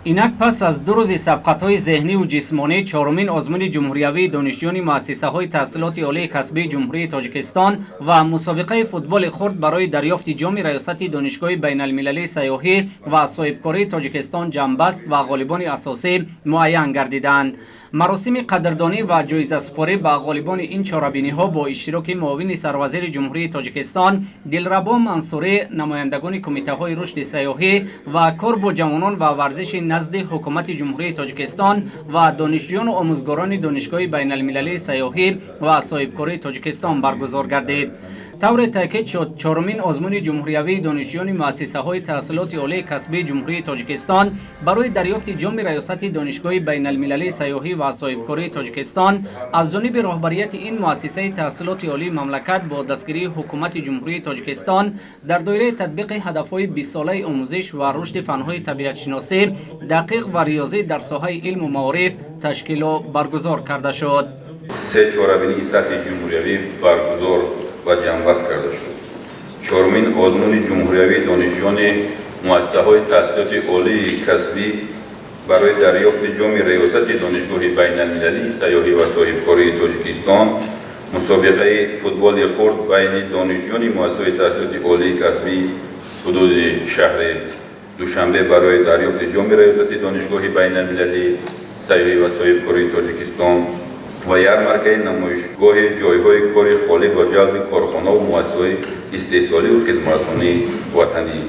Инак, пас аз 2 рӯзи сабқатҳои зеҳниву ҷисмонӣ, чорумин озмуни ҷумҳуриявии донишҷӯёни муассисаҳои таҳсилоти олии касбии Ҷумҳурии Тоҷикистон ва мусобиқаи футболи хурд барои дарёфти ҷоми раёсати Донишгоҳи байналмилалии сайёҳӣ ва соҳибкории Тоҷикистон ҷамъбаст ва ғолибони асосӣ муайян гардиданд. Маросими қадрдонӣ ва ҷоизасупорӣ ба ғолибони ин чорабиниҳо бо иштироки муовини сарвазири Ҷумҳурии Тоҷикистон Дилрабо Мансурӣ, намояндагони кумитаҳои рушди сайёҳӣ ва кор бо ҷавонон ва варзиши назди Ҳукумати Ҷумҳурии Тоҷикистон ва донишҷӯёну омӯзгорони Донишгоҳи байналмилалии сайёҳӣ ва соҳибкории Тоҷикистон баргузор гардид. Тавре таъкид шуд, чорумин озмуни ҷумҳуриявии донишҷӯёни муассисаҳои таҳсилоти олии касбии Ҷумҳурии Тоҷикистон барои дарёфти ҷоми раёсати Донишгоҳи байналмилалии сайёҳӣ ва соҳибкории Тоҷикистон аз ҷониби роҳбарияти ин муассисаи таҳсилоти олии мамлакат бо дастгирии Ҳукумати Ҷумҳурии Тоҷикистон дар доираи татбиқи ҳадафҳои 20-солаи омӯзиш ва рушди фанҳои табиатшиносӣ, дақиқ ва риёзӣ дар соҳаи илму маориф ташкилу баргузор карда шуд. Се чорабинии сатҳи ҷумҳуриявӣ баргузор ва ҷамъбаст карда шуд. Чорумин озмуни ҷумҳуриявии донишҷӯёни муассисаҳои таҳсилоти олии касбӣ барои дарёфти ҷоми раёсати Донишгоҳи байналмилалии сайёҳӣ ва соҳибкории Тоҷикистон, мусобиқаи футболи хурд байни донишҷӯёни муассисаҳои таҳсилоти олии касбии ҳудуди шаҳри Душанбе барои дарёфти ҷоми раёсати Донишгоҳи байналмилалии сайёҳӣ ва соҳибкории Тоҷикистон ва ярмаркаи намоишгоҳи ҷойҳои кори холӣ бо ҷалби корхонаву муассисаҳои истеҳсоливу хизматрасонии ватанӣ.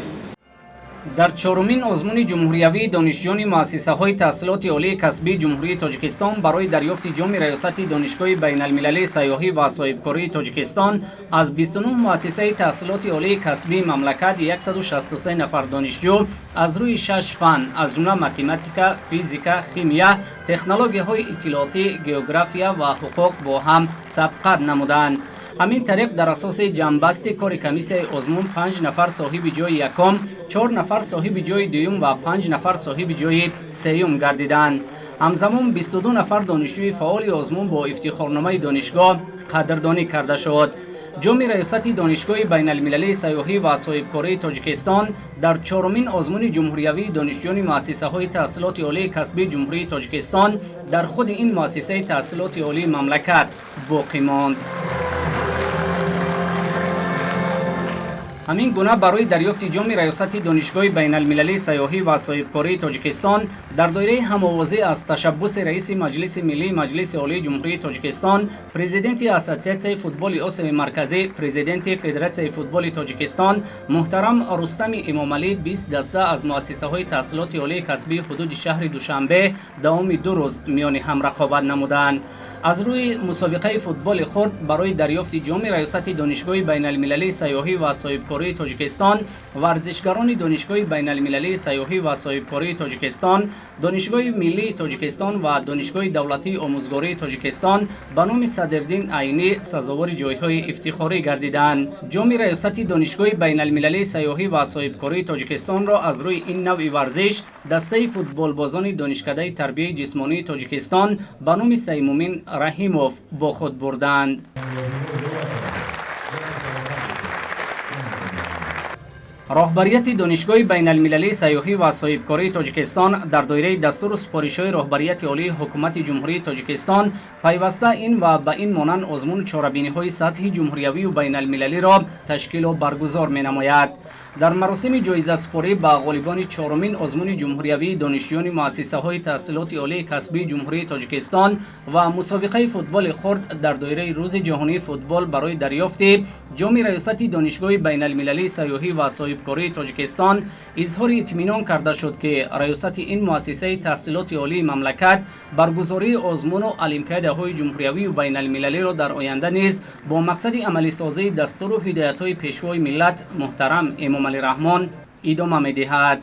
Дар чорумин озмуни ҷумҳуриявии донишҷӯёни муассисаҳои таҳсилоти олии касбии Ҷумҳурии Тоҷикистон барои дарёфти ҷоми раёсати Донишгоҳи байналмилалии сайёҳӣ ва соҳибкории Тоҷикистон аз 29 муассисаи таҳсилоти олии касбии мамлакат 163 нафар донишҷӯ аз рӯи шаш фан, аз ҷумла математика, физика, химия, технологияҳои иттилоотӣ, география ва ҳуқуқ бо ҳам сабқат намуданд. Ҳамин тариқ, дар асоси ҷамъбасти кори комиссияи озмун, панҷ нафар соҳиби ҷои якум, чор нафар соҳиби ҷои дуюм ва панҷ нафар соҳиби ҷои сеюм гардиданд. Ҳамзамон 22 нафар донишҷӯи фаъоли озмун бо ифтихорномаи донишгоҳ қадрдонӣ карда шуд. Ҷоми раёсати Донишгоҳи байналмилалии сайёҳӣ ва соҳибкории Тоҷикистон дар чорумин озмуни ҷумҳуриявии донишҷӯёни муассисаҳои таҳсилоти олии касбии Ҷумҳурии Тоҷикистон дар худи ин муассисаи таҳсилоти олии мамлакат боқӣ монд. Ҳамин гуна, барои дарёфти ҷоми раёсати Донишгоҳи байналмилалии сайёҳӣ ва соҳибкории Тоҷикистон дар доираи ҳамовозӣ аз ташаббуси раиси Маҷлиси миллии Маҷлиси Олии Ҷумҳурии Тоҷикистон, президенти Ассотсиатсияи футболи Осиёи Марказӣ, президенти Федератсияи футболи Тоҷикистон муҳтарам Рустами Эмомалӣ 20 даста аз муассисаҳои таҳсилоти олии касбии ҳудуди шаҳри Душанбе давоми 2 рӯз миёни ҳам рақобат намуданд. Аз рӯи мусобиқаи футболи хурд барои дарёфти ҷоми раёсати Донишгоҳи байналмилалии сайёҳӣ ва соҳибкории Тоҷикистон варзишгарони Донишгоҳи байналмилалии сайёҳӣ ва соҳибкории Тоҷикистон, Донишгоҳи миллии Тоҷикистон ва Донишгоҳи давлатии омӯзгории Тоҷикистон ба номи Садриддин Айнӣ сазовори ҷойҳои ифтихорӣ гардиданд. Ҷоми раёсати Донишгоҳи байналмилалии сайёҳӣ ва соҳибкории Тоҷикистонро аз рӯи ин навъи варзиш дастаи футболбозони Донишкадаи тарбияи ҷисмонии Тоҷикистон ба номи Саймумин Раҳимов бо худ бурданд. Роҳбарияти Донишгоҳи байналмилалии сайёҳӣ ва соҳибкории Тоҷикистон дар доираи дастуру супоришҳои роҳбарияти олии Ҳукумати Ҷумҳурии Тоҷикистон пайваста ин ва ба ин монанд озмуну чорабиниҳои сатҳи ҷумҳуриявию байналмилалиро ташкилу баргузор менамояд. Дар маросими ҷоизасупорӣ ба ғолибони чорумин озмуни ҷумҳуриявии донишҷӯёни муассисаҳои таҳсилоти олии касбии Ҷумҳурии Тоҷикистон ва мусобиқаи футболи хурд дар доираи Рӯзи ҷаҳонии футбол барои дарёфти ҷоми раёсати Донишгоҳи байналмилалии сайёҳӣ ва соҳибкории Тоҷикистон изҳори итминон карда шуд, ки раёсати ин муассисаи таҳсилоти олии мамлакат баргузории озмуну олимпиадаҳои ҷумҳуриявию байналмилалиро дар оянда низ бо мақсади амалисозии дастуру ҳидоятҳои Пешвои миллат муҳтарам Эмомалӣ Раҳмон идома медиҳад.